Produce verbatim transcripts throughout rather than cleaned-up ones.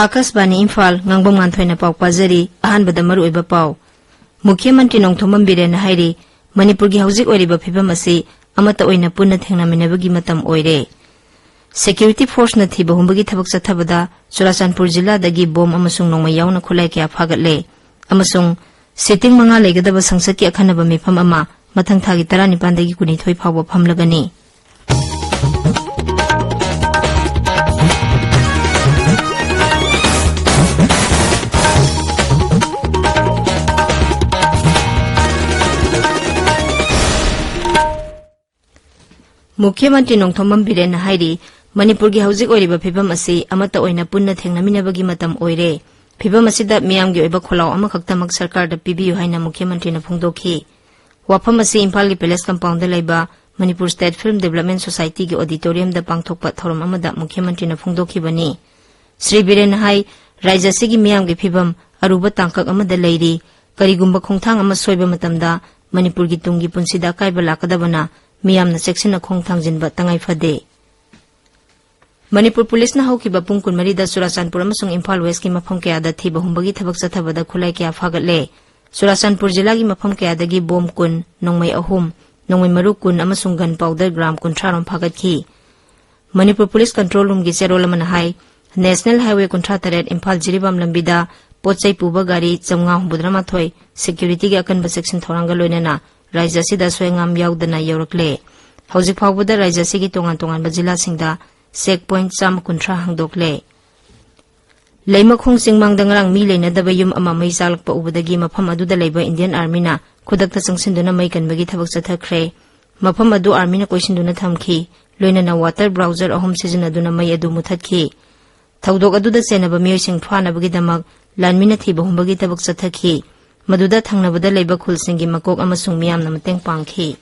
ꯑꯀꯥꯁꯕꯥꯅꯤ ꯏꯝꯐꯥꯜ, ꯉꯥꯡꯕꯝ ꯉꯥꯟꯊꯣꯏꯅ ꯄꯥꯎ ꯄꯥꯖꯔꯤ꯫ ꯑꯍꯥꯟꯕꯗ ꯃꯔꯨꯑꯣꯏꯕ ꯄꯥꯎ꯫ ꯃꯨꯈ꯭ꯌ ꯃꯟꯇ꯭ꯔꯤ ꯅꯣꯡꯊꯣꯝꯕꯝ ꯕꯤꯔꯦꯟꯅ ꯍꯥꯏꯔꯤ, ꯃꯅꯤꯄꯨꯔꯒꯤ ꯍꯧꯖꯤꯛ ꯑꯣꯏꯔꯤꯕ ꯐꯤꯕꯝ ꯑꯁꯤ ꯑꯃꯠꯇ ꯑꯣꯏꯅ ꯄꯨꯟꯅ ꯊꯦꯡꯅꯃꯤꯟꯅꯕꯒꯤ ꯃꯇꯝ ꯑꯣꯏꯔꯦ꯫ ꯁꯦꯀ꯭ꯌꯨꯔꯤꯇꯤ ꯐꯣꯔꯁꯅ ꯊꯤꯕ ꯍꯨꯝꯕꯒꯤ ꯊꯕꯛ ꯆꯠꯊꯕꯗ ꯆꯨꯔꯥꯆꯥꯟꯄꯨꯔ ꯖꯤꯂꯥꯗꯒꯤ ꯕꯣꯝ ꯑꯃꯁꯨꯡ ꯅꯣꯡꯃꯩ ꯌꯥꯎꯅ ꯈꯨꯠꯂꯥꯏ ꯀꯌꯥ ꯐꯥꯒꯠꯂꯦ ꯑꯃꯁꯨꯡ ꯁꯤꯇꯤꯡ ꯃꯉꯥ ꯂꯩꯒꯗꯕ ꯁꯪꯁꯠꯀꯤ ꯑꯈꯟꯅꯕ ꯃꯤꯐꯝ ꯑꯃ ꯃꯊꯪ ꯊꯥꯒꯤ ꯇꯔꯥꯅꯤꯄꯥꯟꯗꯒꯤ ꯀꯨꯟꯅꯤꯊꯣꯏ ꯐꯥꯎꯕ ꯐꯝꯂꯒꯅꯤ꯫ ꯃꯨꯈ꯭ꯌ ꯃꯟꯇ꯭ꯔꯤ ꯅꯣꯡꯊꯣꯝꯕꯝ ꯕꯤꯔꯦꯟꯅ ꯍꯥꯏꯔꯤ, ꯃꯅꯤꯄꯨꯔꯒꯤ ꯍꯧꯖꯤꯛ ꯑꯣꯏꯔꯤꯕ ꯐꯤꯕꯝ ꯑꯁꯤ ꯑꯃꯠꯇ ꯑꯣꯏꯅ ꯄꯨꯟꯅ ꯊꯦꯡꯅꯃꯤꯟꯅꯕꯒꯤ ꯃꯇꯝ ꯑꯣꯏꯔꯦ꯫ ꯐꯤꯕꯝ ꯑꯁꯤꯗ ꯃꯤꯌꯥꯝꯒꯤ ꯑꯣꯏꯕ ꯈꯣꯜꯂꯥꯎ ꯑꯃꯈꯛꯇꯃꯛ ꯁꯔꯀꯥꯔꯗ ꯄꯤꯕꯤꯌꯨ ꯍꯥꯏꯅ ꯃꯨꯈ꯭ꯌ ꯃꯟꯇ꯭ꯔꯤꯅ ꯐꯣꯡꯗꯣꯛꯈꯤ꯫ ꯋꯥꯐꯝ ꯑꯁꯤ ꯏꯝꯐꯥꯜꯒꯤ ꯄꯦꯂꯦꯁ ꯀꯝꯄꯥꯎꯟꯗ ꯂꯩꯕ ꯃꯅꯤꯄꯨꯔ ꯁ꯭ꯇꯦꯠ ꯐꯤꯜꯝ ꯗꯤꯕꯦꯂꯞꯃꯦꯟ ꯁꯣꯁꯥꯏꯇꯤꯒꯤ ꯑꯣꯗꯤꯇꯣꯔꯤꯌꯝꯗ ꯄꯥꯡꯊꯣꯛꯄ ꯊꯧꯔꯝ ꯑꯃꯗ ꯃꯨꯈ꯭ꯌ ꯃꯟꯇ꯭ꯔꯤꯅ ꯐꯣꯡꯗꯣꯛꯈꯤꯕꯅꯤ꯫ ꯁ꯭ꯔꯤ ꯕꯤꯔꯦꯟꯅ ꯍꯥꯏ, ꯔꯥꯖ꯭ꯌ ꯑꯁꯤꯒꯤ ꯃꯤꯌꯥꯝꯒꯤ ꯐꯤꯕꯝ ꯑꯔꯨꯕ ꯇꯥꯡꯀꯛ ꯑꯃꯗ ꯂꯩꯔꯤ꯫ ꯀꯔꯤꯒꯨꯝꯕ ꯈꯣꯡꯊꯥꯡ ꯑꯃ ꯁꯣꯏꯕ ꯃꯇꯝꯗ ꯃꯅꯤꯄꯨꯔꯒꯤ ꯇꯨꯡꯒꯤ ꯄꯨꯟꯁꯤꯗ ꯑꯀꯥꯏꯕ ꯂꯥꯛꯀꯗꯕꯅ ꯃꯤꯌꯥꯝꯅ ꯆꯦꯛꯁꯤꯟꯅ ꯈꯣꯡ ꯊꯥꯡꯖꯤꯟꯕ ꯇꯉꯥꯏ ꯐꯗꯦ꯫ ꯃꯅꯤꯄꯨꯔ ꯄꯨꯂꯤꯁꯅ ꯍꯧꯈꯤꯕ ꯄꯨꯡ ꯀꯨꯟꯃꯔꯤꯗ ꯆꯨꯔꯥꯆꯥꯟꯄꯨꯔ ꯑꯃꯁꯨꯡ ꯏꯝꯐꯥꯜ ꯋꯦꯁꯀꯤ ꯃꯐꯝ ꯀꯌꯥꯗ ꯊꯤꯕ ꯍꯨꯝꯕꯒꯤ ꯊꯕꯛ ꯆꯠꯊꯕꯗ ꯈꯨꯠꯂꯥꯏ ꯀꯌꯥ ꯐꯥꯒꯠꯂꯦ꯫ ꯆꯨꯔꯥꯆꯥꯟꯄꯨꯔ ꯖꯤꯂꯥꯒꯤ ꯃꯐꯝ ꯀꯌꯥꯗꯒꯤ ꯕꯣꯝ ꯀꯨꯟ, ꯅꯣꯡꯃꯩ ꯑꯍꯨꯝ, ꯅꯣꯡꯃꯩ ꯃꯔꯨ ꯀꯨꯟ ꯑꯃꯁꯨꯡ ꯒꯟ ꯄꯥꯎꯗꯔ ꯒ꯭ꯔꯥꯝ ꯀꯨꯟꯊ꯭ꯔꯥ ꯔꯣꯝ ꯐꯥꯒꯠꯈꯤ꯫ ꯃꯅꯤꯄꯨꯔ ꯄꯨꯂꯤꯁ ꯀꯟꯇ꯭ꯔꯣꯜ ꯔꯨꯝꯒꯤ ꯆꯦꯔꯣꯜ ꯑꯃꯅ ꯍꯥꯏ, ꯅꯦꯁꯅꯦꯜ ꯍꯥꯏꯋꯦ ꯀꯨꯟꯊ꯭ꯔꯥ ꯇꯔꯦꯠ ꯏꯝꯐꯥꯜ ꯖꯤꯔꯤꯕꯥꯝ ꯂꯝꯕꯤꯗ ꯄꯣꯠ ꯆꯩ ꯄꯨꯕ ꯒꯥꯔꯤ ꯆꯥꯝꯃꯉꯥ ꯍꯨꯝꯐꯨꯇꯔꯥ ꯃꯥꯊꯣꯏ ꯁꯦꯀ꯭ꯌꯨꯔꯤꯇꯤꯒꯤ ꯑꯀꯟꯕ ꯆꯦꯛꯁꯤꯟ ꯊꯧꯔꯥꯡꯒ ꯂꯣꯏꯅꯅ ꯔꯥꯖ꯭ꯌ ꯑꯁꯤꯗ ꯑꯁꯣꯏ ꯑꯉꯥꯝ ꯌꯥꯎꯗꯅ ꯌꯧꯔꯛꯂꯦ꯫ ꯍꯧꯖꯤꯛ ꯐꯥꯎꯕꯗ ꯔꯥꯖ꯭ꯌ ꯑꯁꯤꯒꯤ ꯇꯣꯉꯥꯟ ꯇꯣꯉꯥꯟꯕ ꯖꯤꯂꯥꯁꯤꯡꯗ ꯆꯦꯛ ꯄꯣꯏꯟꯠ ꯆꯥꯝꯃ ꯀꯨꯟꯊ꯭ꯔꯥ ꯍꯥꯡꯗꯣꯛꯂꯦ꯫ ꯂꯩꯃꯈꯣꯡ ꯆꯤꯡꯃꯥꯡꯗ ꯉꯔꯥꯡ ꯃꯤ ꯂꯩꯅꯗꯕ ꯌꯨꯝ ꯑꯃ ꯃꯩ ꯆꯥꯛꯂꯛꯄ ꯎꯕꯗꯒꯤ ꯃꯐꯝ ꯑꯗꯨꯗ ꯂꯩꯕ ꯏꯟꯗꯤꯌꯟ ꯑꯥꯔꯃꯤꯅ ꯈꯨꯗꯛꯇ ꯆꯪꯁꯤꯟꯗꯨꯅ ꯃꯩ ꯀꯟꯕꯒꯤ ꯊꯕꯛ ꯆꯠꯊꯈ꯭ꯔꯦ꯫ ꯃꯐꯝ ꯑꯗꯨ ꯑꯥꯔꯃꯤꯅ ꯀꯣꯏꯁꯤꯟꯗꯨꯅ ꯊꯝꯈꯤ꯫ ꯂꯣꯏꯅꯅ ꯋꯥꯇꯔ ꯕ꯭ꯔꯥꯎꯖꯔ ꯑꯍꯨꯝ ꯁꯤꯖꯤꯟꯅꯗꯨꯅ ꯃꯩ ꯑꯗꯨ ꯃꯨꯊꯠꯈꯤ꯫ ꯊꯧꯗꯣꯛ ꯑꯗꯨꯗ ꯆꯦꯟꯅꯕ ꯃꯤꯑꯣꯏꯁꯤꯡ ꯐꯥꯅꯕꯒꯤꯗꯃꯛ ꯂꯥꯟꯃꯤꯅ ꯊꯤꯕ ꯍꯨꯝꯕꯒꯤ ꯊꯕꯛ ꯆꯠꯊꯈꯤ꯫ ꯃꯗꯨꯗ ꯊꯪꯅꯕꯗ ꯂꯩꯕ ꯈꯨꯜꯁꯤꯡꯒꯤ ꯃꯀꯣꯛ ꯑꯃꯁꯨꯡ ꯃꯤꯌꯥꯝꯅ ꯃꯇꯦꯡ ꯄꯥꯡꯈꯤ꯫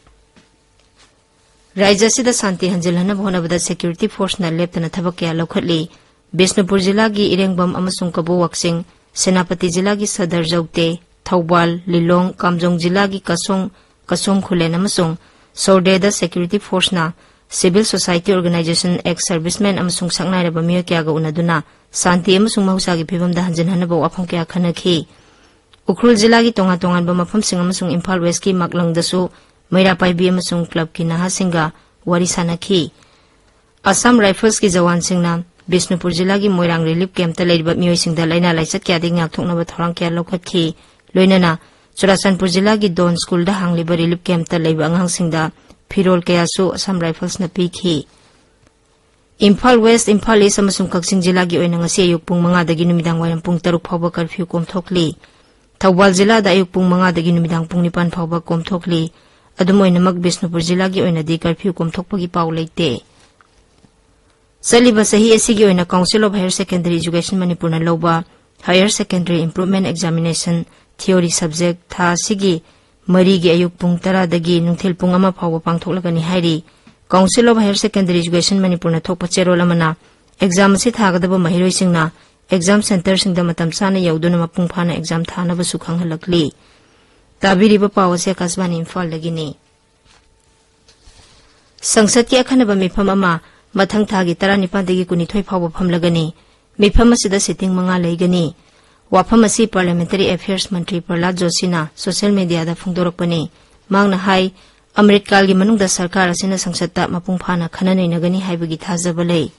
ꯔꯥꯖ꯭ꯌ ꯑꯁꯤꯗ ꯁꯥꯟꯇꯤ ꯍꯟꯖꯤꯜꯍꯟꯅꯕ ꯍꯣꯠꯅꯕꯗ ꯁꯦꯀ꯭ꯌꯨꯔꯤꯇꯤ ꯐꯣꯔꯁꯅ ꯂꯦꯞꯇꯅ ꯊꯕꯛ ꯀꯌꯥ ꯂꯧꯈꯠꯂꯤ꯫ ꯕꯤꯁꯅꯨꯄꯨꯔ ꯖꯤꯂꯥꯒꯤ ꯏꯔꯦꯡꯕꯝ ꯑꯃꯁꯨꯡ ꯀꯕꯣ ꯋꯥꯛꯆꯤꯡ, ꯁꯦꯅꯥꯄꯇꯤ ꯖꯤꯂꯥꯒꯤ ꯁꯗꯔ ꯖꯧꯇꯦ, ꯊꯧꯕꯥꯜ, ꯂꯤꯂꯣꯡ, ꯀꯥꯝꯖꯣꯡ ꯖꯤꯂꯥꯒꯤ ꯀꯁꯣꯡ, ꯀꯁꯣꯡ ꯈꯨꯂꯦꯟ ꯑꯃꯁꯨꯡ ꯁꯣꯔꯗꯦꯗ ꯁꯦꯀ꯭ꯌꯨꯔꯤꯇꯤ ꯐꯣꯔꯁꯅ civil society organisation, ex servicemen ꯑꯃꯁꯨꯡ ꯁꯛꯅꯥꯏꯔꯕ ꯃꯤꯑꯣꯏ ꯀꯌꯥꯒ ꯎꯅꯗꯨꯅ ꯁꯥꯟꯇꯤ ꯑꯃꯁꯨꯡ ꯃꯍꯧꯁꯥꯒꯤ ꯐꯤꯕꯝꯗ ꯍꯟꯖꯤꯟꯍꯟꯅꯕ ꯋꯥꯐꯝ ꯀꯌꯥ ꯈꯟꯅꯈꯤ꯫ ꯎꯈ꯭ꯔꯨꯜ ꯖꯤꯂꯥꯒꯤ ꯇꯣꯉꯥꯟ ꯇꯣꯉꯥꯟꯕ ꯃꯐꯝꯁꯤꯡ ꯑꯃꯁꯨꯡ ꯏꯝꯐꯥꯜ ꯋꯦꯁꯀꯤ ꯃꯥꯛꯂꯪꯗꯁꯨ ꯃꯩꯔꯥ ꯄꯥꯏꯕꯤ ꯑꯃꯁꯨꯡ ꯀ꯭ꯂꯕꯀꯤ ꯅꯍꯥꯁꯤꯡꯒ ꯋꯥꯔꯤ ꯁꯥꯟꯅꯈꯤ꯫ ꯑꯁꯥꯝ ꯔꯥꯏꯐꯜꯁꯀꯤ ꯖꯋꯥꯟꯁꯤꯡꯅ ꯕꯤꯁꯅꯨꯄꯨꯔ ꯖꯤꯂꯥꯒꯤ ꯃꯣꯏꯔꯥꯡ ꯔꯤꯂꯤꯐ ꯀꯦꯝꯞꯇ ꯂꯩꯔꯤꯕ ꯃꯤꯑꯣꯏꯁꯤꯡꯗ ꯂꯥꯏꯅꯥ ꯂꯥꯏꯆꯠ ꯀꯌꯥꯗꯒꯤ ꯉꯥꯛꯊꯣꯛꯅꯕ ꯊꯧꯔꯥꯡ ꯀꯌꯥ ꯂꯧꯈꯠꯈꯤ꯫ ꯂꯣꯏꯅꯅ ꯆꯨꯔꯥꯆꯥꯟꯄꯨꯔ ꯖꯤꯂꯥꯒꯤ ꯗꯣꯟ ꯁ꯭ꯀꯨꯜꯗ ꯍꯥꯡꯂꯤꯕ ꯔꯤꯂꯤꯐ ꯀꯦꯝꯞꯇ ꯂꯩꯕ ꯑꯉꯥꯡꯁꯤꯡꯗ ꯐꯤꯔꯣꯜ ꯀꯌꯥꯁꯨ ꯑꯁꯥꯝ ꯔꯥꯏꯐꯜꯁꯅ ꯄꯤꯈꯤ꯫ ꯏꯝꯐꯥꯜ ꯋꯦꯁ, ꯏꯝꯐꯥꯜ ꯏꯁ ꯑꯃꯁꯨꯡ ꯀꯛꯆꯤꯡ ꯖꯤꯂꯥꯒꯤ ꯑꯣꯏꯅ ꯉꯁꯤ ꯑꯌꯨꯛ ꯄꯨꯡ ꯃꯉꯥꯗꯒꯤ ꯅꯨꯃꯤꯗꯥꯡ ꯋꯥꯏꯔꯝ ꯄꯨꯡ ꯇꯔꯨꯛ ꯐꯥꯎꯕ ꯀꯔꯐ꯭ꯌꯨ ꯀꯣꯝꯊꯣꯛꯂꯤ꯫ ꯊꯧꯕꯥꯜ ꯖꯤꯂꯥꯗ ꯑꯌꯨꯛ ꯄꯨꯡ ꯃꯉꯥꯗꯒꯤ ꯅꯨꯃꯤꯗꯥꯡ ꯄꯨꯡ ꯅꯤꯄꯥꯟ ꯐꯥꯎꯕ ꯀꯣꯝꯊꯣꯛꯂꯤ꯫ ꯑꯗꯨꯝ ꯑꯣꯏꯅꯃꯛ, ꯕꯤꯁꯅꯨꯄꯨꯔ ꯖꯤꯂꯥꯒꯤ ꯑꯣꯏꯅꯗꯤ ꯀꯔꯐ꯭ꯌꯨ ꯀꯣꯝꯊꯣꯛꯄꯒꯤ ꯄꯥꯎ ꯂꯩꯇꯦ꯫ ꯆꯠꯂꯤꯕ ꯆꯍꯤ ꯑꯁꯤꯒꯤ ꯑꯣꯏꯅ Council of Higher Secondary Education ꯃꯅꯤꯄꯨꯔꯅ ꯂꯧꯕ Higher Secondary Improvement Examination Theory Subject ꯊꯥ ꯑꯁꯤꯒꯤ ꯃꯔꯤꯒꯤ ꯑꯌꯨꯛ ꯄꯨꯡ ꯇꯔꯥꯗꯒꯤ ꯅꯨꯡꯊꯤꯜ ꯄꯨꯡ ꯑꯃ ꯐꯥꯎꯕ ꯄꯥꯡꯊꯣꯛꯂꯒꯅꯤ ꯍꯥꯏꯔꯤ꯫ Council of Higher Secondary Education ꯃꯅꯤꯄꯨꯔꯅ ꯊꯣꯛꯄ ꯆꯦꯔꯣꯜ ꯑꯃꯅ exam ꯑꯁꯤ ꯊꯥꯒꯗꯕ ꯃꯍꯩꯔꯣꯏꯁꯤꯡꯅ exam centreꯁꯤꯡꯗ ꯃꯇꯝ ꯆꯥꯅ ꯌꯧꯗꯨꯅ ꯃꯄꯨꯡ ꯐꯥꯅ exam ꯊꯥꯅꯕꯁꯨ ꯈꯪꯍꯜꯂꯛꯂꯤ꯫ ꯇꯥꯕꯤꯔꯤꯕ ꯄꯥꯎ ꯑꯁꯤ ꯑꯥꯀꯥꯁꯕꯥꯅꯤ ꯏꯝꯐꯥꯜꯗꯒꯤꯅꯤ꯫ ꯁꯪꯁꯠꯀꯤ ꯑꯈꯟꯅꯕ ꯃꯤꯐꯝ ꯑꯃ ꯃꯊꯪ ꯊꯥꯒꯤ ꯇꯔꯥꯅꯤꯄꯥꯟꯗꯒꯤ ꯀꯨꯟꯅꯤꯊꯣꯏ ꯐꯥꯎꯕ ꯐꯝꯂꯒꯅꯤ꯫ ꯃꯤꯐꯝ ꯑꯁꯤꯗ sitting ꯃꯉꯥ ꯂꯩꯒꯅꯤ꯫ ꯋꯥꯐꯝ ꯑꯁꯤ Parliamentary Affairs ꯃꯟꯇ꯭ꯔꯤ ꯄ꯭ꯔꯍꯂꯥꯗ ꯖꯣꯁꯤꯅ social mediaꯗ ꯐꯣꯡꯗꯣꯔꯛꯄꯅꯤ꯫ ꯃꯍꯥꯛꯅ ꯍꯥꯏ, ꯑꯃ꯭ꯔꯤꯠꯀꯥꯜꯒꯤ ꯃꯅꯨꯡꯗ ꯁꯔꯀꯥꯔ ꯑꯁꯤꯅ ꯁꯪꯁꯠꯇ ꯃꯄꯨꯡ ꯐꯥꯅ ꯈꯟꯅ ꯅꯩꯅꯒꯅꯤ ꯍꯥꯏꯕꯒꯤ ꯊꯥꯖꯕ ꯂꯩ꯫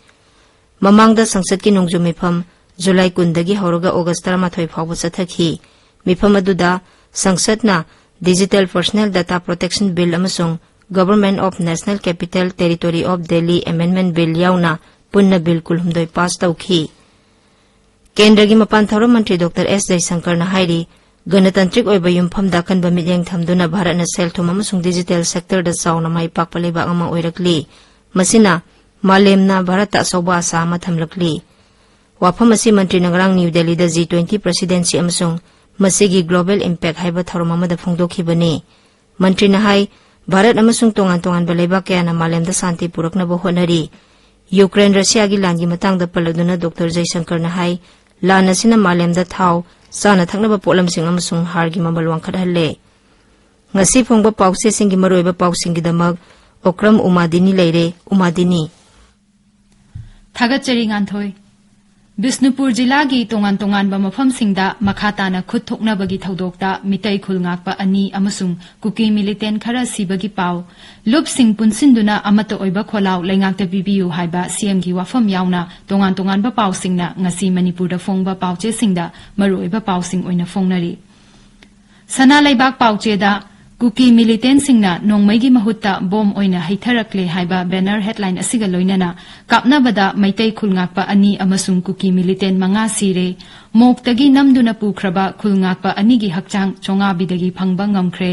ꯃꯃꯥꯡꯗ ꯁꯪꯁꯠꯀꯤ ꯅꯣꯡꯖꯨ ꯃꯤꯐꯝ ꯖꯨꯂꯥꯏ ꯀꯨꯟꯗꯒꯤ ꯍꯧꯔꯒ ꯑꯣꯒꯁ ꯇꯔꯥꯃꯥꯊꯣꯏ ꯐꯥꯎꯕ ꯆꯠꯊꯈꯤ꯫ ꯃꯤꯐꯝ ꯑꯗꯨꯗ ꯁꯪꯁꯠꯅ Digital Personal Data Protection Bill ꯑꯃꯁꯨꯡ Government of National Capital Territory of Delhi Amendment Bill ꯌꯥꯎꯅ ꯄꯨꯟꯅ ꯕꯤꯜ ꯀꯨꯟꯍꯨꯝꯗꯣꯏ ꯄꯥꯁ ꯇꯧꯈꯤ꯫ ꯀꯦꯟꯗ꯭ꯔꯒꯤ ꯃꯄꯥꯟ ꯊꯧꯔꯝ ꯃꯟꯇ꯭ꯔꯤ ꯗꯣꯛꯇꯔ ꯑꯦꯁ ꯖꯌꯁꯪꯀꯔꯅ ꯍꯥꯏꯔꯤ, ꯒꯅꯇꯟꯇ꯭ꯔꯤꯛ ꯑꯣꯏꯕ ꯌꯨꯝꯐꯝꯗ ꯑꯀꯟꯕ ꯃꯤꯠꯌꯦꯡ ꯊꯝꯗꯨꯅ ꯚꯥꯔꯠꯅ ꯁꯦꯜ ꯊꯨꯝ ꯑꯃꯁꯨꯡ digital sectorꯗ ꯆꯥꯎꯅ ꯃꯥꯏ ꯄꯥꯛꯄ ꯂꯩꯕꯥꯛ ꯑꯃ ꯑꯣꯏꯔꯛꯂꯤ꯫ ꯃꯁꯤꯅ ꯃꯥꯂꯦꯝꯅ ꯚꯥꯔꯠꯇ ꯑꯆꯧꯕ ꯑꯥꯁꯥ ꯑꯃ ꯊꯝꯂꯛꯂꯤ꯫ ꯋꯥꯐꯝ ꯑꯁꯤ ꯃꯟꯇ꯭ꯔꯤꯅ ꯉꯔꯥꯡ ꯅ꯭ꯌꯨ ꯗꯦꯜꯂꯤꯗ G twenty presidency ꯑꯃꯁꯨꯡ ꯃꯁꯤꯒꯤ Global Impact ꯍꯥꯏꯕ ꯊꯧꯔꯝ ꯑꯃꯗ ꯐꯣꯡꯗꯣꯛꯈꯤꯕꯅꯤ꯫ ꯃꯟꯇ꯭ꯔꯤꯅ ꯍꯥꯏ, ꯚꯥꯔꯠ ꯑꯃꯁꯨꯡ ꯇꯣꯉꯥꯟ ꯇꯣꯉꯥꯟꯕ ꯂꯩꯕꯥꯛ ꯀꯌꯥꯅ ꯃꯥꯂꯦꯝꯗ ꯁꯥꯟꯇꯤ ꯄꯨꯔꯛꯅꯕ ꯍꯣꯠꯅꯔꯤ꯫ ꯌꯨꯀ꯭ꯔꯦꯟ ꯔꯁꯤꯌꯥꯒꯤ ꯂꯥꯟꯒꯤ ꯃꯇꯥꯡꯗ ꯄꯜꯂꯗꯨꯅ ꯗꯣꯛꯇꯔ ꯖꯌꯁꯪꯀꯔꯅ ꯍꯥꯏ, ꯂꯥꯟ ꯑꯁꯤꯅ ꯃꯥꯂꯦꯝꯗ ꯊꯥꯎ, ꯆꯥꯅ ꯊꯛꯅꯕ ꯄꯣꯠꯂꯝꯁꯤꯡ ꯑꯃꯁꯨꯡ ꯍꯥꯔꯒꯤ ꯃꯃꯜ ꯋꯥꯡꯈꯠꯍꯜꯂꯦ꯫ ꯉꯁꯤ ꯐꯣꯡꯕ ꯄꯥꯎꯆꯦꯁꯤꯡꯒꯤ ꯃꯔꯨꯑꯣꯏꯕ ꯄꯥꯎꯁꯤꯡꯒꯤꯗꯃꯛ ꯑꯣꯀ꯭ꯔꯝ ꯎꯃꯥꯗꯤꯅꯤ ꯂꯩꯔꯦ꯫ ꯎꯃꯥꯗꯤꯅꯤ꯫ ꯊꯥꯒꯠꯆꯔꯤ, ꯉꯥꯟꯊꯣꯏ꯫ ꯕꯤꯁꯅꯨꯄꯨꯔ ꯖꯤꯂꯥꯒꯤ ꯇꯣꯉꯥꯟ ꯇꯣꯉꯥꯟꯕ ꯃꯐꯝꯁꯤꯡꯗ ꯃꯈꯥ ꯇꯥꯅ ꯈꯨꯠ ꯊꯣꯛꯅꯕꯒꯤ ꯊꯧꯗꯣꯛꯇ ꯃꯤꯇꯩ ꯈꯨꯜ ꯉꯥꯛꯄ ꯑꯅꯤ ꯑꯃꯁꯨꯡ ꯀꯨꯀꯤ ꯃꯤꯂꯤꯇꯦꯟ ꯈꯔ ꯁꯤꯕꯒꯤ ꯄꯥꯎ꯫ ꯂꯨꯞꯁꯤꯡ ꯄꯨꯟꯁꯤꯟꯗꯨꯅ ꯑꯃꯠꯇ ꯑꯣꯏꯕ ꯈꯣꯜꯂꯥꯎ ꯂꯩꯉꯥꯛꯇ ꯄꯤꯕꯤꯌꯨ ꯍꯥꯏꯕ ꯁꯤꯑꯦꯝꯒꯤ ꯋꯥꯐꯝ ꯌꯥꯎꯅ ꯇꯣꯉꯥꯟ ꯇꯣꯉꯥꯟꯕ ꯄꯥꯎꯁꯤꯡꯅ ꯉꯁꯤ ꯃꯅꯤꯄꯨꯔꯗ ꯐꯣꯡꯕ ꯄꯥꯎꯆꯦꯁꯤꯡꯗ ꯃꯔꯨꯑꯣꯏꯕ ꯄꯥꯎꯁꯤꯡ ꯑꯣꯏꯅ ꯐꯣꯡꯅꯔꯤ꯫ ꯁꯅꯥ ꯂꯩꯕꯥꯛ ꯄꯥꯎꯆꯦꯗ ꯀꯨꯀꯤ ꯃꯤꯂꯤꯇꯦꯟꯁꯤꯡꯅ ꯅꯣꯡꯃꯩꯒꯤ ꯃꯍꯨꯠꯇ ꯕꯣꯝ ꯑꯣꯏꯅ ꯍꯩꯊꯔꯛꯂꯦ ꯍꯥꯏꯕ ꯕꯦꯅꯔ ꯍꯦꯗꯂꯥꯏꯟ ꯑꯁꯤꯒ ꯂꯣꯏꯅꯅ ꯀꯥꯞꯅꯕꯗ ꯃꯩꯇꯩ ꯈꯨꯜ ꯉꯥꯛꯄ ꯑꯅꯤ ꯑꯃꯁꯨꯡ ꯀꯨꯀꯤ ꯃꯤꯂꯤꯇꯦꯟ ꯃꯉꯥ ꯁꯤꯔꯦ꯫ ꯃꯣꯛꯇꯒꯤ ꯅꯝꯗꯨꯅ ꯄꯨꯈ꯭ꯔꯕ ꯈꯨꯜ ꯉꯥꯛꯄ ꯑꯅꯤꯒꯤ ꯍꯛꯆꯥꯡ ꯆꯣꯉꯥꯕꯤꯗꯒꯤ ꯐꯪꯕ ꯉꯝꯈ꯭ꯔꯦ꯫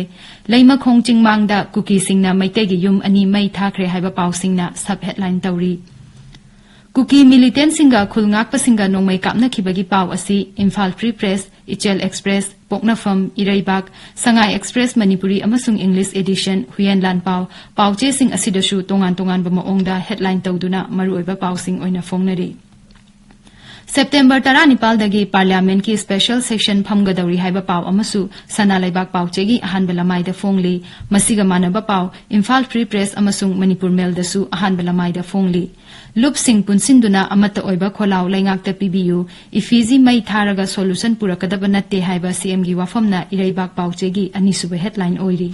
ꯂꯩꯃꯈꯣꯡ ꯆꯤꯡꯃꯥꯡꯗ ꯀꯨꯀꯤꯁꯤꯡꯅ ꯃꯩꯇꯩꯒꯤ ꯌꯨꯝ ꯑꯅꯤ ꯃꯩ ꯊꯥꯈ꯭ꯔꯦ ꯍꯥꯏꯕ ꯄꯥꯎꯁꯤꯡꯅ ꯁꯕ ꯍꯦꯗꯂꯥꯏꯟ ꯇꯧꯔꯤ꯫ ꯀꯨꯀꯤ ꯃꯤꯂꯤꯇꯦꯟꯁꯤꯡꯒ ꯈꯨꯜ ꯉꯥꯛꯄꯁꯤꯡꯒ ꯅꯣꯡꯃꯩ ꯀꯥꯞꯅꯈꯤꯕꯒꯤ ꯄꯥꯎ ꯑꯁꯤ ꯏꯝꯐꯥꯜ ꯐ꯭ꯔꯤ ꯄ꯭ꯔꯦꯁ, ꯏꯆꯦꯜ ꯑꯦꯛꯁꯄ꯭ꯔꯦꯁ, ꯄꯣꯛꯅꯐꯝ, ꯏꯔꯩꯕꯥꯛ, ꯁꯉꯥꯏ ꯑꯦꯛꯁꯄ꯭ꯔꯦꯁ ꯃꯅꯤꯄꯨꯔꯤ ꯑꯃꯁꯨꯡ ꯏꯪꯂꯤꯁ ꯑꯦꯗꯤꯁꯟ, ꯍꯨꯌꯦꯟ ꯂꯥꯟꯄꯥꯎ, ꯄꯥꯎꯆꯦꯁꯤꯡ ꯑꯁꯤꯗꯁꯨ ꯇꯣꯉꯥꯟ ꯇꯣꯉꯥꯟꯕ ꯃꯑꯣꯡꯗ ꯍꯦꯗꯂꯥꯏꯟ ꯇꯧꯗꯨꯅ ꯃꯔꯨꯑꯣꯏꯕ ꯄꯥꯎꯁꯤꯡ ꯑꯣꯏꯅ ꯐꯣꯡꯅꯔꯤ꯫ ꯁꯦꯞꯇꯦꯝꯕꯔ ꯇꯔꯥꯅꯤꯄꯥꯜꯗꯒꯤ ꯄꯥꯔꯂꯤꯌꯥꯃꯦꯟꯠꯀꯤ ꯁ꯭ꯄꯦꯁꯦꯜ ꯁꯦꯁꯟ ꯐꯝꯒꯗꯧꯔꯤ ꯍꯥꯏꯕ ꯄꯥꯎ ꯑꯃꯁꯨ ꯁꯅꯥ ꯂꯩꯕꯥꯛ ꯄꯥꯎꯆꯦꯒꯤ ꯑꯍꯥꯟꯕ ꯂꯃꯥꯏꯗ ꯐꯣꯡꯂꯤ꯫ ꯃꯁꯤꯒ ꯃꯥꯟꯅꯕ ꯄꯥꯎ ꯏꯝꯐꯥꯜ ꯐ꯭ꯔꯤ ꯄ꯭ꯔꯦꯁ ꯑꯃꯁꯨꯡ ꯃꯅꯤꯄꯨꯔ ꯃꯦꯜꯗꯁꯨ ꯑꯍꯥꯟꯕ ꯂꯃꯥꯏꯗ ꯐꯣꯡꯂꯤ꯫ ꯂꯨꯞꯁꯤꯡ ꯄꯨꯟꯁꯤꯟꯗꯨꯅ ꯑꯃꯠꯇ ꯑꯣꯏꯕ ꯈꯣꯜꯂꯥꯎ ꯂꯩꯉꯥꯛꯇ ꯄꯤꯕꯤꯌꯨ, ꯏꯐꯤꯖꯤ ꯃꯩ ꯊꯥꯔꯒ ꯁꯣꯂꯨꯁꯟ ꯄꯨꯔꯛꯀꯗꯕ ꯅꯠꯇꯦ ꯍꯥꯏꯕ ꯁꯤꯑꯦꯝꯒꯤ ꯋꯥꯐꯝꯅ ꯏꯔꯩꯕꯥꯛ ꯄꯥꯎꯆꯦꯒꯤ ꯑꯅꯤꯁꯨꯕ ꯍꯦꯗꯂꯥꯏꯟ ꯑꯣꯏꯔꯤ꯫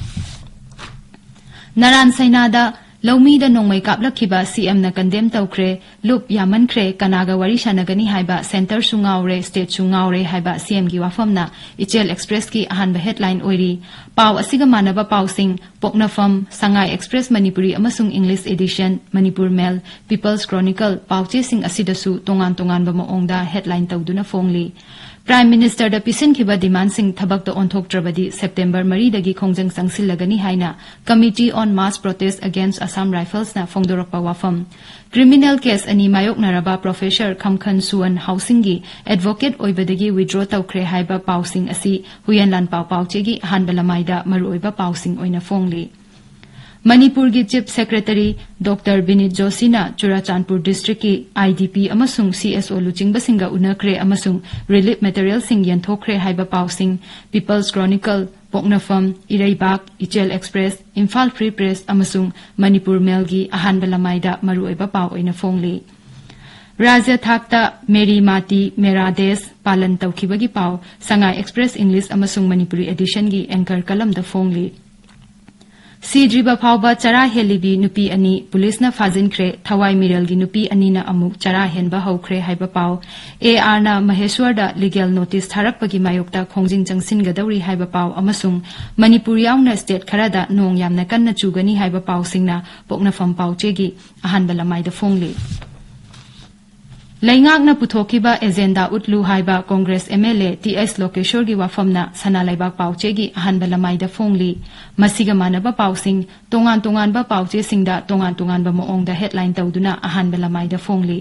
ꯅꯔꯥꯟ ꯁꯩꯅꯥꯗ ꯂꯧꯃꯤꯗ ꯅꯣꯡꯃꯩ ꯀꯥꯞꯂꯛꯈꯤꯕ ꯁꯤꯑꯦꯝꯅ ꯀꯟꯗꯦꯝ ꯇꯧꯈ꯭ꯔꯦ꯫ ꯂꯨꯞ ꯌꯥꯝꯃꯟꯈ꯭ꯔꯦ, ꯀꯅꯥꯒ ꯋꯥꯔꯤ ꯁꯥꯟꯅꯒꯅꯤ ꯍꯥꯏꯕ ꯁꯦꯟꯇꯔꯁꯨ ꯉꯥꯎꯔꯦ, ꯁ꯭ꯇꯦꯠꯁꯨ ꯉꯥꯎꯔꯦ ꯍꯥꯏꯕ ꯁꯤꯑꯦꯝꯒꯤ ꯋꯥꯐꯝꯅ ꯏꯆꯦꯜ ꯑꯦꯛꯁꯄ꯭ꯔꯦꯁꯀꯤ ꯑꯍꯥꯟꯕ ꯍꯦꯗꯂꯥꯏꯟ ꯑꯣꯏꯔꯤ꯫ ꯄꯥꯎ ꯑꯁꯤꯒ ꯃꯥꯟꯅꯕ ꯄꯥꯎꯁꯤꯡ ꯄꯣꯛꯅꯐꯝ, ꯁꯉꯥꯏ ꯑꯦꯛꯁꯄ꯭ꯔꯦꯁ ꯃꯅꯤꯄꯨꯔꯤ ꯑꯃꯁꯨꯡ ꯏꯪꯂꯤꯁ ꯑꯦꯗꯤꯁꯟ, ꯃꯅꯤꯄꯨꯔ ꯃꯦꯜ, ꯄꯤꯄꯜꯁ ꯀ꯭ꯔꯣꯅꯤꯀꯜ ꯄꯥꯎꯆꯦꯁꯤꯡ ꯑꯁꯤꯗꯁꯨ ꯇꯣꯉꯥꯟ ꯇꯣꯉꯥꯟꯕ ꯃꯑꯣꯡꯗ ꯍꯦꯗꯂꯥꯏꯟ ꯇꯧꯗꯨꯅ ꯐꯣꯡꯂꯤ꯫ ꯄ꯭ꯔꯥꯏꯝ ꯃꯤꯅꯤꯁꯇꯔꯗ ꯄꯤꯁꯤꯟꯈꯤꯕ ꯗꯤꯃꯥꯟꯁꯤꯡ ꯊꯕꯛꯇ ꯑꯣꯟꯊꯣꯛꯇ꯭ꯔꯕꯗꯤ ꯁꯦꯞꯇꯦꯝꯕꯔ ꯃꯔꯤꯗꯒꯤ ꯈꯣꯡꯖꯪ ꯆꯪꯁꯤꯜꯂꯒꯅꯤ ꯍꯥꯏꯅ Committee on Mass Protest Against Assam Riflesꯅ ꯐꯣꯡꯗꯣꯔꯛꯄ ꯋꯥꯐꯝ꯫ ꯀ꯭ꯔꯤꯃꯤꯅꯦꯜ ꯀꯦꯁ ꯑꯅꯤ ꯃꯥꯌꯣꯛꯅꯔꯕ ꯄ꯭ꯔꯣꯐꯦꯁꯔ ꯈꯝꯈꯟ ꯁꯨꯋꯟ ꯍꯥꯎꯁꯤꯡꯒꯤ ꯑꯦꯗꯚꯣꯀꯦꯠ ꯑꯣꯏꯕꯗꯒꯤ ꯋꯤꯗ꯭ꯔꯣ ꯇꯧꯈ꯭ꯔꯦ ꯍꯥꯏꯕ ꯄꯥꯎꯁꯤꯡ ꯑꯁꯤ ꯍꯨꯌꯦꯟ ꯂꯥꯟꯄꯥꯎ ꯄꯥꯎꯆꯦꯒꯤ ꯑꯍꯥꯟꯕ ꯂꯃꯥꯏꯗ ꯃꯔꯨꯑꯣꯏꯕ ꯄꯥꯎꯁꯤꯡ ꯑꯣꯏꯅ ꯐꯣꯡꯂꯤ꯫ ꯃꯅꯤꯄꯨꯔꯒꯤ ꯆꯤꯐ ꯁꯦꯀ꯭ꯔꯦꯇꯔꯤ ꯗꯣꯛꯇꯔ ꯕꯤꯅꯤꯠ ꯖꯣꯁꯤꯅ ꯆꯨꯔꯥꯆꯥꯟꯄꯨꯔ ꯗꯤꯁꯇ꯭ꯔꯤꯛꯀꯤ ꯑꯥꯏ ꯗꯤ ꯄꯤ ꯑꯃꯁꯨꯡ ꯁꯤ ꯑꯦꯁ ꯑꯣ ꯂꯨꯆꯤꯡꯕꯁꯤꯡꯒ ꯎꯅꯈ꯭ꯔꯦ ꯑꯃꯁꯨꯡ ꯔꯤꯂꯤꯐ ꯃꯦꯇꯔꯤꯌꯦꯜꯁꯤꯡ ꯌꯦꯟꯊꯣꯛꯈ꯭ꯔꯦ ꯍꯥꯏꯕ ꯄꯥꯎꯁꯤꯡ ꯄꯤꯄꯜꯁ ꯀ꯭ꯔꯣꯅꯤꯀꯜ, ꯄꯣꯛꯅꯐꯝ, ꯏꯔꯩꯕꯥꯛ, ꯏꯆꯦꯜ ꯑꯦꯛꯁꯄ꯭ꯔꯦꯁ, ꯏꯝꯐꯥꯜ ꯐ꯭ꯔꯤ ꯄ꯭ꯔꯦꯁ ꯑꯃꯁꯨꯡ ꯃꯅꯤꯄꯨꯔ ꯃꯦꯜꯒꯤ ꯑꯍꯥꯟꯕ ꯂꯃꯥꯏꯗ ꯃꯔꯨꯑꯣꯏꯕ ꯄꯥꯎ ꯑꯣꯏꯅ ꯐꯣꯡꯂꯤ꯫ ꯔꯥꯖ꯭ꯌ ꯊꯥꯛꯇ ꯃꯦꯔꯤ ꯃꯥꯇꯤ ꯃꯦꯔꯥ ꯗꯦꯁ ꯄꯥꯂꯟ ꯇꯧꯈꯤꯕꯒꯤ ꯄꯥꯎ ꯁꯉꯥꯏ ꯑꯦꯛꯁꯄ꯭ꯔꯦꯁ ꯏꯪꯂꯤꯁ ꯑꯃꯁꯨꯡ ꯃꯅꯤꯄꯨꯔꯤ ꯑꯦꯗꯤꯁꯟꯒꯤ ꯑꯦꯡꯀꯔ ꯀꯂꯝꯗ ꯐꯣꯡꯂꯤ꯫ ꯁꯤꯗ꯭ꯔꯤꯕ ꯐꯥꯎꯕ ꯆꯔꯥ ꯍꯦꯜꯂꯤꯕꯤ ꯅꯨꯄꯤ ꯑꯅꯤ ꯄꯨꯂꯤꯁꯅ ꯐꯥꯖꯤꯟꯈ꯭ꯔꯦ, ꯊꯋꯥꯏ ꯃꯤꯔꯦꯜꯒꯤ ꯅꯨꯄꯤ ꯑꯅꯤꯅ ꯑꯃꯨꯛ ꯆꯔꯥ ꯍꯦꯟꯕ ꯍꯧꯈ꯭ꯔꯦ ꯍꯥꯏꯕ ꯄꯥꯎ꯫ ꯑꯦ ꯑꯥꯔꯅ ꯃꯍꯦꯁ꯭ꯋꯔꯗ ꯂꯤꯒꯦꯜ ꯅꯣꯇꯤꯁ ꯊꯥꯔꯛꯄꯒꯤ ꯃꯥꯌꯣꯛꯇ ꯈꯣꯡꯖꯤꯟ ꯆꯪꯁꯤꯟꯒꯗꯧꯔꯤ ꯍꯥꯏꯕ ꯄꯥꯎ ꯑꯃꯁꯨꯡ ꯃꯅꯤꯄꯨꯔ ꯌꯥꯎꯅ ꯁ꯭ꯇꯦꯠ ꯈꯔꯗ ꯅꯣꯡ ꯌꯥꯝꯅ ꯀꯟꯅ ꯆꯨꯒꯅꯤ ꯍꯥꯏꯕ ꯄꯥꯎꯁꯤꯡꯅ ꯄꯣꯛꯅꯐꯝ ꯄꯥꯎꯆꯦꯒꯤ ꯑꯍꯥꯟꯕ ꯂꯃꯥꯏꯗ ꯐꯣꯡꯂꯤ꯫ ꯂꯩꯉꯥꯛꯅ ꯄꯨꯊꯣꯛꯈꯤꯕ ꯑꯦꯖꯦꯟꯗꯥ ꯎꯠꯂꯨ ꯍꯥꯏꯕ Congress M L A T H ꯂꯣꯀꯦꯁ꯭ꯋꯔꯒꯤ ꯋꯥꯐꯝꯅ ꯁꯅꯥ ꯂꯩꯕꯥꯛ ꯄꯥꯎꯆꯦꯒꯤ ꯑꯍꯥꯟꯕ ꯂꯃꯥꯏꯗ ꯐꯣꯡꯂꯤ꯫ ꯃꯁꯤꯒ ꯃꯥꯟꯅꯕ ꯄꯥꯎꯁꯤꯡ ꯇꯣꯉꯥꯟ ꯇꯣꯉꯥꯟꯕ ꯄꯥꯎꯆꯦꯁꯤꯡꯗ ꯇꯣꯉꯥꯟ ꯇꯣꯉꯥꯟꯕ ꯃꯑꯣꯡꯗ ꯍꯦꯗꯂꯥꯏꯟ ꯇꯧꯗꯨꯅ ꯑꯍꯥꯟꯕ ꯂꯃꯥꯏꯗ ꯐꯣꯡꯂꯤ꯫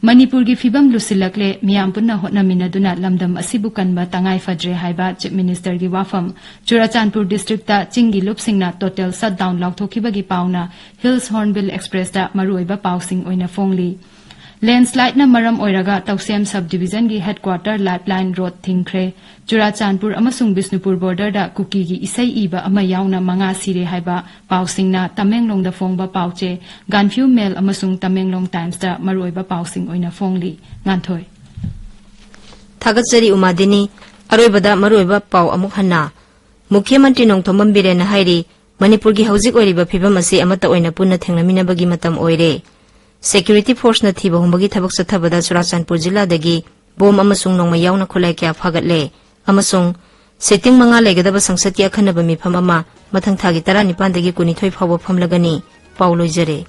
ꯃꯅꯤꯄꯨꯔꯒꯤ ꯐꯤꯕꯝ ꯂꯨꯁꯤꯜꯂꯛꯂꯦ, ꯃꯤꯌꯥꯝ ꯄꯨꯟꯅ ꯍꯣꯠꯅꯃꯤꯟꯅꯗꯨꯅ ꯂꯝꯗꯝ ꯑꯁꯤꯕꯨ ꯀꯟꯕ ꯇꯉꯥꯏ ꯐꯗ꯭ꯔꯦ ꯍꯥꯏꯕ ꯆꯤꯐ ꯃꯤꯅꯤꯁꯇꯔꯒꯤ ꯋꯥꯐꯝ꯫ ꯆꯨꯔꯥꯆꯥꯟꯄꯨꯔ ꯗꯤꯁꯇ꯭ꯔꯤꯛꯇ ꯆꯤꯡꯒꯤ ꯂꯨꯞꯁꯤꯡꯅ ꯇꯣꯇꯦꯜ ꯁꯠꯗꯥꯎꯟ ꯂꯥꯎꯊꯣꯛꯈꯤꯕꯒꯤ ꯄꯥꯎꯅ ꯍꯤꯜꯁ ꯍꯣꯔꯟꯕꯤꯜ ꯑꯦꯛꯁꯄ꯭ꯔꯦꯁꯇ ꯃꯔꯨꯑꯣꯏꯕ ꯄꯥꯎꯁꯤꯡ ꯑꯣꯏꯅ ꯐꯣꯡꯂꯤ꯫ ꯂꯦꯟꯁꯂꯥꯏꯗꯅ ꯃꯔꯝ ꯑꯣꯏꯔꯒ ꯇꯧꯁꯦꯝ ꯁꯕ ꯗꯤꯕꯤꯖꯟꯒꯤ ꯍꯦꯗꯀ꯭ꯋꯥꯇꯔ ꯂꯥꯏꯐꯂꯥꯏꯟ ꯔꯣꯗ ꯊꯤꯡꯈ꯭ꯔꯦ꯫ ꯆꯨꯔꯥꯆꯥꯟꯄꯨꯔ ꯑꯃꯁꯨꯡ ꯕꯤꯁꯅꯨꯄꯨꯔ ꯕꯣꯔꯗꯔꯗ ꯀꯨꯀꯤꯒꯤ ꯏꯁꯩ ꯏꯕ ꯑꯃ ꯌꯥꯎꯅ ꯃꯉꯥ ꯁꯤꯔꯦ ꯍꯥꯏꯕ ꯄꯥꯎꯁꯤꯡꯅ ꯇꯃꯦꯡꯂꯣꯡꯗ ꯐꯣꯡꯕ ꯄꯥꯎꯆꯦ ꯒꯥꯟꯐ꯭ꯌꯨ ꯃꯦꯜ ꯑꯃꯁꯨꯡ ꯇꯃꯦꯡꯂꯣꯡ ꯇꯥꯏꯝꯁꯇ ꯃꯔꯨꯑꯣꯏꯕ ꯄꯥꯎꯁꯤꯡ ꯑꯣꯏꯅ ꯐꯣꯡꯂꯤ꯫ ꯉꯥꯟꯊꯣꯏ꯫ ꯊꯥꯒꯠꯆꯔꯤ ꯎꯃꯥꯗꯤꯅꯤ꯫ ꯑꯔꯣꯏꯕꯗ ꯃꯔꯨꯑꯣꯏꯕ ꯄꯥꯎ ꯑꯃꯨꯛ ꯍꯟꯅ꯫ ꯃꯨꯈ꯭ꯌ ꯃꯟꯇ꯭ꯔꯤ ꯅꯣꯡꯊꯣꯝꯕꯝ ꯕꯤꯔꯦꯟꯅ ꯍꯥꯏꯔꯤ, ꯃꯅꯤꯄꯨꯔꯒꯤ ꯍꯧꯖꯤꯛ ꯑꯣꯏꯔꯤꯕ ꯐꯤꯕꯝ ꯑꯁꯤ ꯑꯃꯠꯇ ꯑꯣꯏꯅ ꯄꯨꯟꯅ ꯊꯦꯡꯅꯃꯤꯟꯅꯕꯒꯤ ꯃꯇꯝ ꯑꯣꯏꯔꯦ꯫ ꯁꯦꯀ꯭ꯌꯨꯔꯤꯇꯤ ꯐꯣꯔꯁꯅ ꯊꯤꯕ ꯍꯨꯝꯕꯒꯤ ꯊꯕꯛ ꯆꯠꯊꯕꯗ ꯆꯨꯔꯥꯆꯥꯟꯄꯨꯔ ꯖꯤꯂꯥꯗꯒꯤ ꯕꯣꯝ ꯑꯃꯁꯨꯡ ꯅꯣꯡꯃꯩ ꯌꯥꯎꯅ ꯈꯨꯠꯂꯥꯏ ꯀꯌꯥ ꯐꯥꯒꯠꯂꯦ ꯑꯃꯁꯨꯡ ꯁꯤꯇꯤꯡ ꯃꯉꯥ ꯂꯩꯒꯗꯕ ꯁꯪꯁꯠꯀꯤ ꯑꯈꯟꯅꯕ ꯃꯤꯐꯝ ꯑꯃ ꯃꯊꯪ ꯊꯥꯒꯤ ꯇꯔꯥꯅꯤꯄꯥꯟꯗꯒꯤ ꯀꯨꯟꯅꯤꯊꯣꯏ ꯐꯥꯎꯕ ꯐꯝꯂꯒꯅꯤ꯫ ꯄꯥꯎ ꯂꯣꯏꯖꯔꯦ꯫